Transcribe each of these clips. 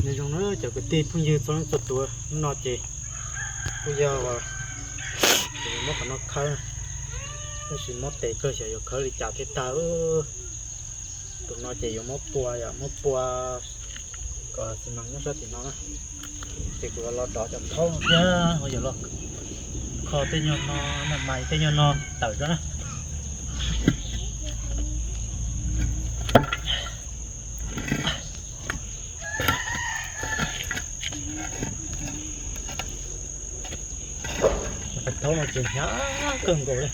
Nyob zoo na cov kwv tij phooj ywg txhua leej txhua tus, hnub no ces kuj yog uas kuv yuav muab qhov no khawb, tab sis mob tes kawg xyov yuav khawb li cas thiaj tag. Tus no ces yuav muab pua, yog muab pua kom xi mas nyob sab tim no na. Ces kuv yuav los dov cov thaub no thiab yuav los kho tej nyuag no, na mais tej nyuag no tawm rau na. Cov thaub no ces hnyav kawg nkaus li,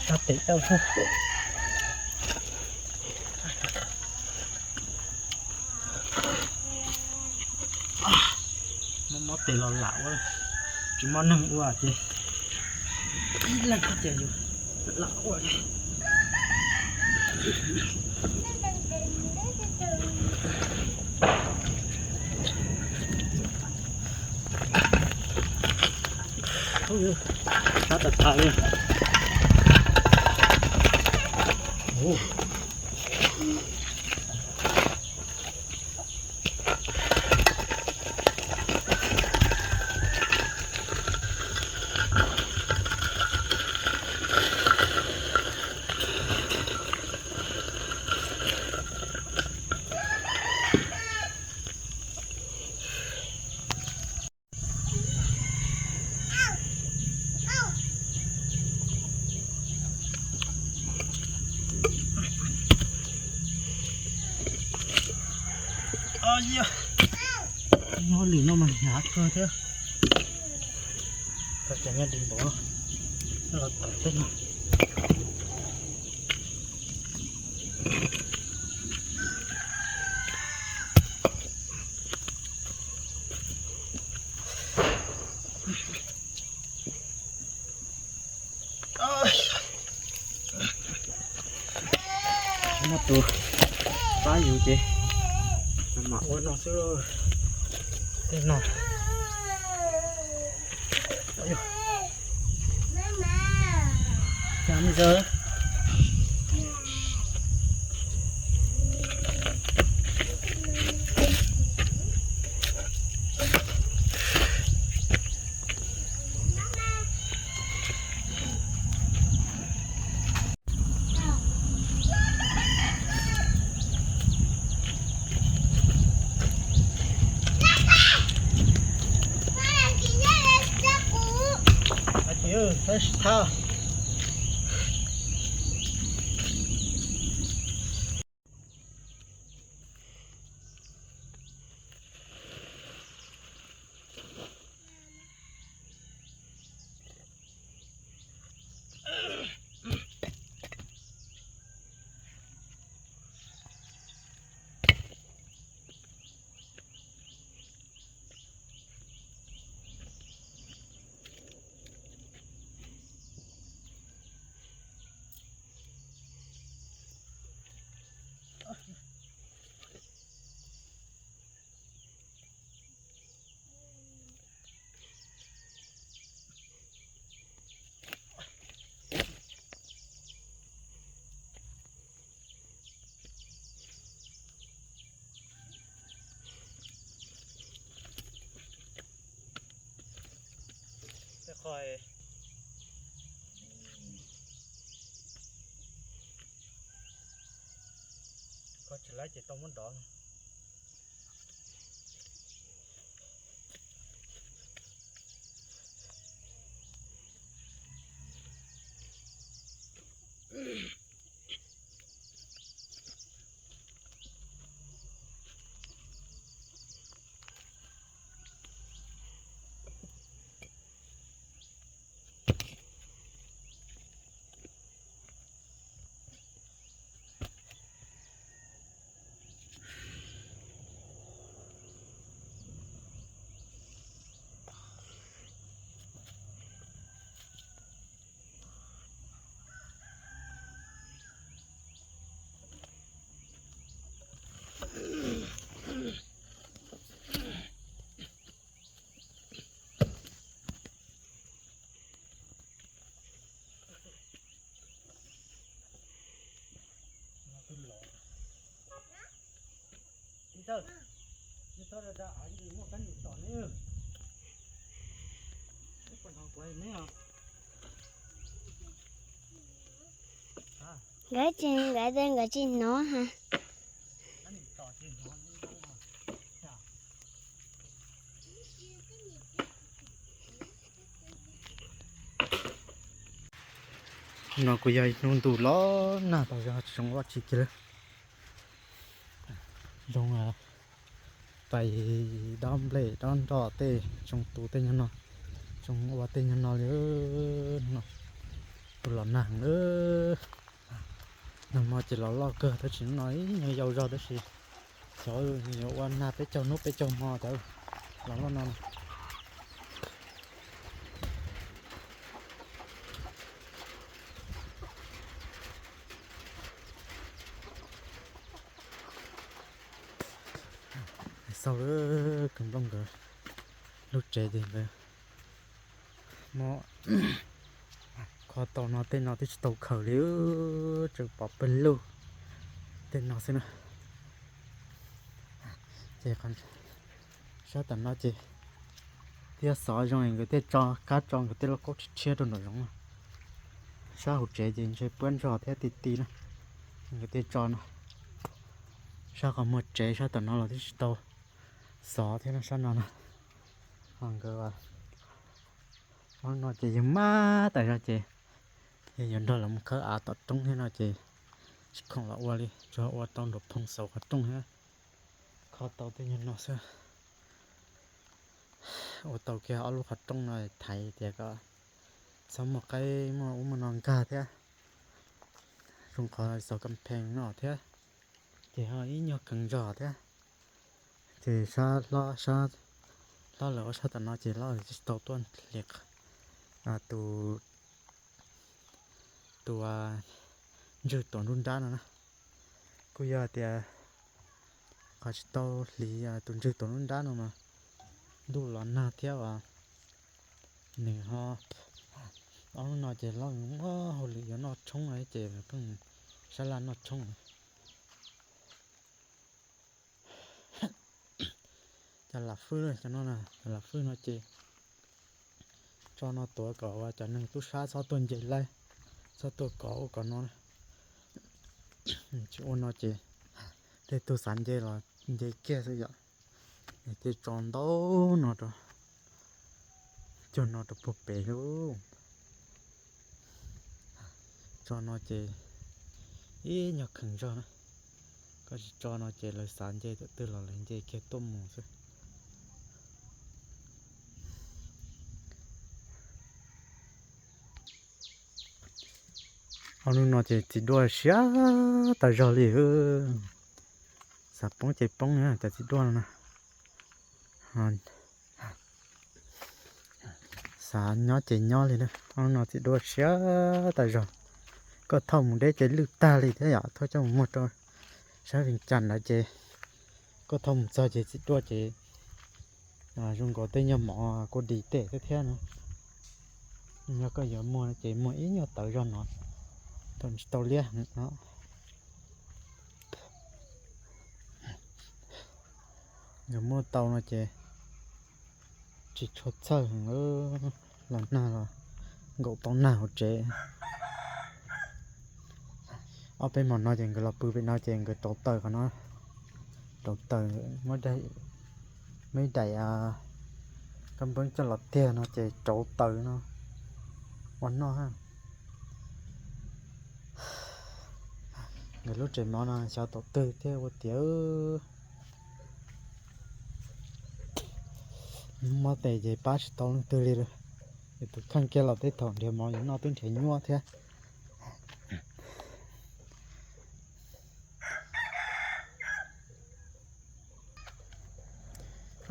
sab tes tawj xwb. Mob mob tes los lam ua, tsis muaj neeg ua ces ib leeg ces yus lam ua li. Sab tas tas li. Nyob lwm no mas hnyav kawg thiab. Tau cas nyob dim npaum no, los tawm tej no. Muaj tus pab yus ces mam ua no xwb. Tej no. Tej qho, qho tsis laib ces tau muab dov no. Nkawd tsis, nkawd tias nkawd tsis hnov ha. No kuj yog ib hnub ntuj los nag tas zog tsis zoo ua tsi kiag li. Zoo pais dob nplej dob nroj tej, zoo tu tej nyuag no, zoo ua tej nyuag no li no. Tus los nag heev li. Nag hmo ces los loj kawg tab sis no ib nyuag yau zog tab sis xyov yuav ua nag peb caug hnub peb caug hmo cov los loj no. Xauj lawm, kwv nplooj nkawd lub tsev ces nkawd muab kho tau no, tej no twb tsis tau khaws li, tseem pov pawg lug tej no xwb na. Ces sab tom no ces thiab xov zoo nkawd thiaj tso, kab tso nkawd tej lauj kaub tshiab tshiab rau nraum zoov. Sab hauv tsev ces ntshe puab ntsog thiab ti ti na, nkawd thiaj tso no. Sab qhov muag tsev sab tom no los twb tsis tau xov thiab no, sab no no. Ho nkawd no ces yawg mab tas zog ces yawg yuav nrog lawv mus khawb av tom roob thiab no ces tsis khoom los ua li, tsuas ua tau nraum phoo xauv qhov rooj thiab. Kho tau tej nyuag no xwb. Ua tau kiag ob lub qhov rooj no thaiv tias kom txhob muaj qaib muaj ub muaj no nkag thiab. Zoo qhov xauv kam phees no thiab, ces ho ib nyuag kheev zog thiab. Ces sab hlob, sab hlob lawv ua sab tom no ces hlob tsis tau tuaj hliv tus, tus ntswg tuam nruab nrab no na. Kuj yog tias qhov tsis tau hliv tus ntswg tuam nruab nrab no mas ntuj los nag thiab as, nws ho, ob hnub no ces hlob muaj hauj lwm yuav noj tshoob no ces pheej sab laj noj tshoob. Cov lam fwj, cov no, cov lam fwj no ces tso no tuav kom uas cov neeg tub sab txhob tuaj nce laij, txhob tuaj kov ub kov no. Tsis ua no ces tej tug xav nce los nce kiag xwb yom. Ces tso ntau no rau, cuag no rau puag pem lub. Tso no ces ib nyuag kheev zog na. Koj tsis tso no ces lawv xav nce tus twg los lawv nce kiag tuaj mus xwb. Ob hnub no ces txiv duaj siab tas zog li. Xav poob ces poob na cov txiv duaj no na. Xav nyob ces nyob li na. Ob hnub no txiv duaj siab tas zog. Koj thauj mus deb ces lwj tag li thiab yom, thauj coj mus muag rau sab Vias Cas ntawd ces koj thauj mus txog ces txiv duaj ces zoo nkaus tej nyuag mov kuj dis tej thiab thiab na. Yog koj yuav muag ces muag ib nyuag tawv zog no, thaum tsis tau liab heev no. Yog muab tau no ces tsis tshua txhawj heev li, los nag los nkaum tau nag hauv tsev. Ob peb hmo no ces nkawd los pw pem no ces nkawd rauv taws qhov no, rauv taws, muab ib daim kab npeeb coj los tiag no ces rauv taws no ua noj. Nkawd lub tsev mov no xyov tom twg thiab ua tiag. Mob tes ces pab tsis tau leej twg li lawm. Ces tus kheej kiag los tej thaum nrhiav mov yuav noj twb nrhiav nyuaj thiab.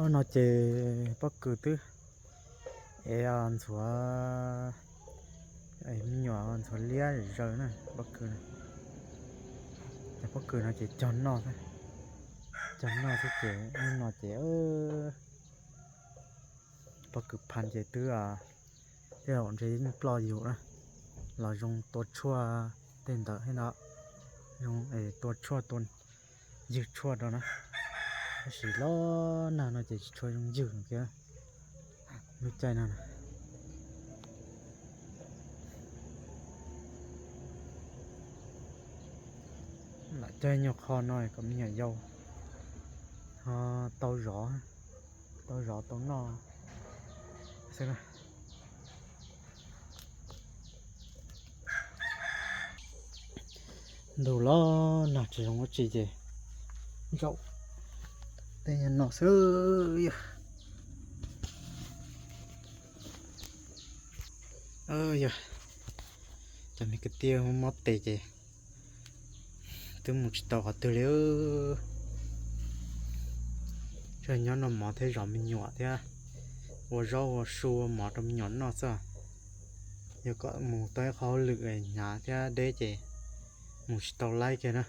Ob no ces pob kws twb ev ntxhuav, me nyuam ntxhuav liab zaws na pob kws. Cov pob kws no ces cog noj xwb, cog noj xwb ces ub no ces pob kws phan ces twb, tej zaum ntshe yeej ploj yus na, los zoo tua tshuaj tej ntawd thiab no, zoo tua tshuaj tua ywg tshuaj rau na. Tab sis los nag no ces tsis tshua zoo ywg kiag lub caij no. Lam caij nyuag qho no kom me nyuam yaus ho tau zov, tau zov tau noj xwb na. Ntuj los nag tsis zoo ua tsi ces zaum tej no xwb. Yog, yog cov me kwv tij mob tes ces twb mus tsis tau qhov twg li. Tsuas nyob noj mov thiab zov me nyuam thiab ua zaub ua su ua mov rau me nyuam noj xwb. Yog kom mus tau ib qho hauj lwm hnyav thiab deb ces mus tsis tau laib kiag na.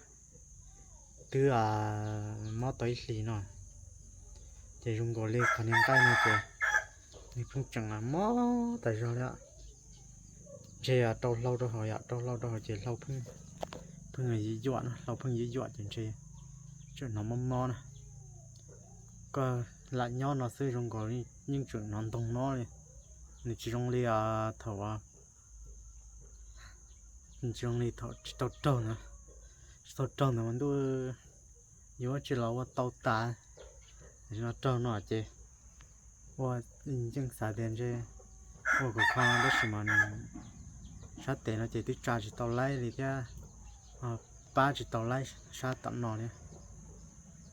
Twb mob tau ib hlis no ces zoo nkaus li qhov niag nqaij no ces nws pheej tseem mob tas zog li. Ntshe rau hlau rau hauv yom, rau hlau rau hauv ces hlau pheej yuam yuam na, hlau pheej yuam yuam ces ntshe tseem hnov mob mob na. Koj lam nyob no xwb zoo nkaus yeej tseem hnov ntoo mob li. Nws tsis zoo li thaum, nws tsis zoo li thaum tsis tau raug na, tsis tau raug ntawd mas ntuj, yuav tsis los ua tau tas. Los raug no ces ua, yeej xav tias ntshe ua khov kho tab sis mas nws sab tes no ces twb tsa tsis tau laib li thiab, pab tsis tau laib sab tom no li.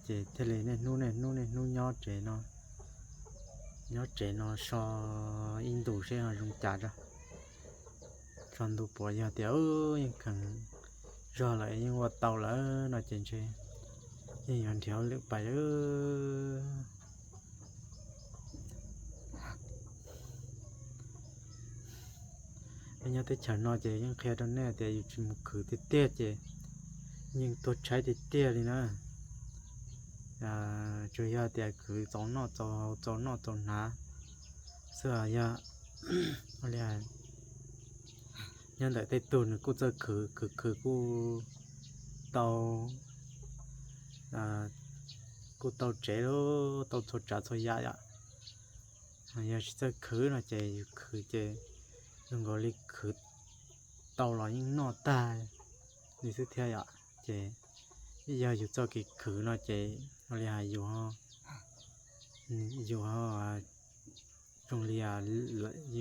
Ces thiaj li niaj hnub niaj hnub niaj hnub nyob tsev no, nyob tsev no so ib ntus seb ho zoo cas tso. Tso ntu puav yog tias yeej kheev zog lawm yeej ua tau lawm no ces ntshe yeej yuav nrhiav hauj lwm pais. Peb nyob teb chaws no ces yeej qhia rau nej tias yus tsis mus khwv tiag tiag ces yeej tuag tshaib tiag tiag li na. Tsuas yog tias khwv txaus noj txaus haus txaus noj txaus hnav xwb. Yog li nyob ntawm tej tug nws kuj txawj khwv, khwv khwv kuj tau, kuj tau tsev lawm, tau txhua tsav txhua yam yom. Yog tsis txawj khwv no ces yus khwv ces zoo nkaus li khwv tau los yeej noj tag li xwb thiab yom. Ces yog yus txoj kev khwv no ces ua li hais yus, yus zoo li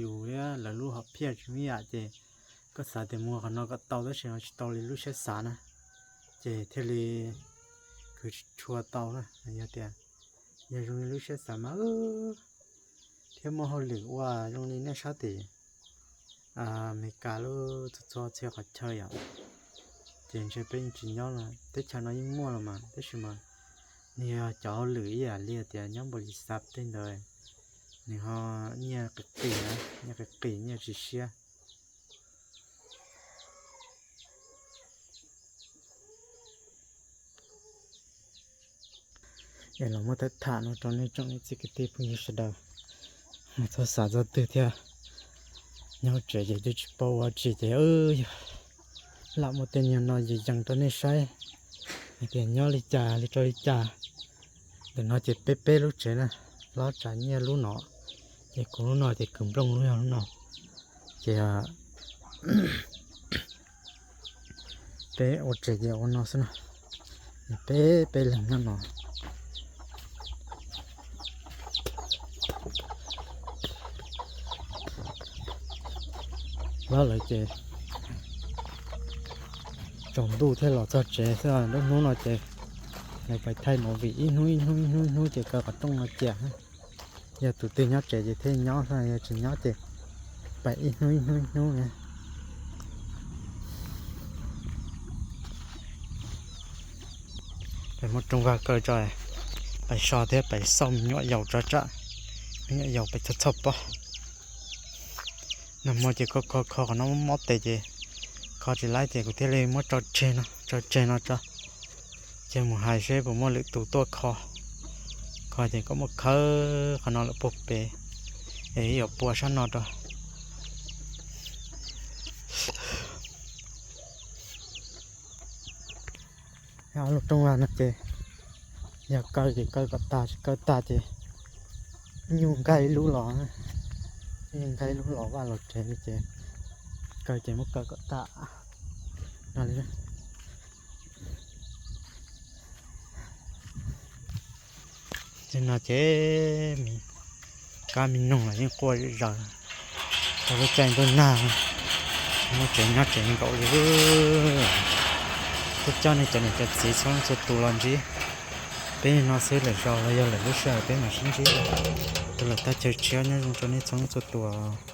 yus thiab lawv lub hom phiaj tsis muaj ib yam ces koj xav tias mus qhov no kom tau tab sis ho tsis tau li lub siab xav na, ces thiaj li khwv tsis tshua tau na. Yog tias yog zoo li lub siab xav mas thiab muaj hauj lwm ua zoo li nej sab tim Amelikas lub txhua txhua txhia qhov chaw yom, ces ntshe peb yeej tsis nyob lawm. Teb chaws no yeej muaj los mas tab sis mas nws yog cov hauj lwm ib yam li tias nyob npaum li xav tej ntawd, nws ho nyiaj qis qis na, nyiaj qis qis nyiaj tsis siab. Es los muab tham tham no rau nej tsoom niam txiv kwv tij phooj ywg sawv daws, txhob xav txog twg thiab. Nyob tsev ces twb tsis paub ua tsi ces yog lam muaj tej nyuag no yees yees rau nej saib hais tias nyob li cas li rau li cas. Ntawm no ces peb peb lub tsev na, hlob tsav nyiaj lub no, ces kuv lub no ces kwv nplooj lub yog lub no. Ces peb ua tsev ces ua no xwb no, peb peb leeg nyob no. Hlob lawv ces tsaus ntuj thiaj los txog tsev xwb, lub hnub no ces lawv pais thaij movie ib hnub ib hnub ib hnub ib hnub ces kaw qhov rooj no cia. Yog tus twg nyob tsev ces thiaj nyob xwb, yog tsis nyob ces pais ib hnub ib hnub ib hnub na. Pais muab rooj vag kaw tso, pais so thiab pais xauj me nyuam yaus tso tsam me nyuam yaus pais txhoj txhoj pob. Nag hmo ces kho kho kho qhov no mob tes ces kho tsis laib ces kuv thiaj li muab tso tseg no, tso tseg no tso. Ces mus hais seb puas muaj lwm tus tuaj kho. Kho ces koj muab khawb qhov no lawm puag pem es ib yam pua sab no rau. Ob lub rooj vag no ces Yog kaw ces kaw kom tag, tsis kaw tag ces nyuj nkag ib lub los, nyuj nkag ib lub los vaj los tsev li ces kaw ces muab kaw kom tag no li. Ces no ces me kab me noog los yeej quaj zom zaws rau lub caij ntuj nag, muaj tsev nyob tsev nkaus li. Thov coj nej cov niam cov txiv txhua leej txhua tus los ntsib peb no xwb, lwm zaus los yog lwm lub sij hawm peb mam sib ntsib rau lwm tag chaw tshiab. Nyob zoo rau nej txhua leej txhua tus.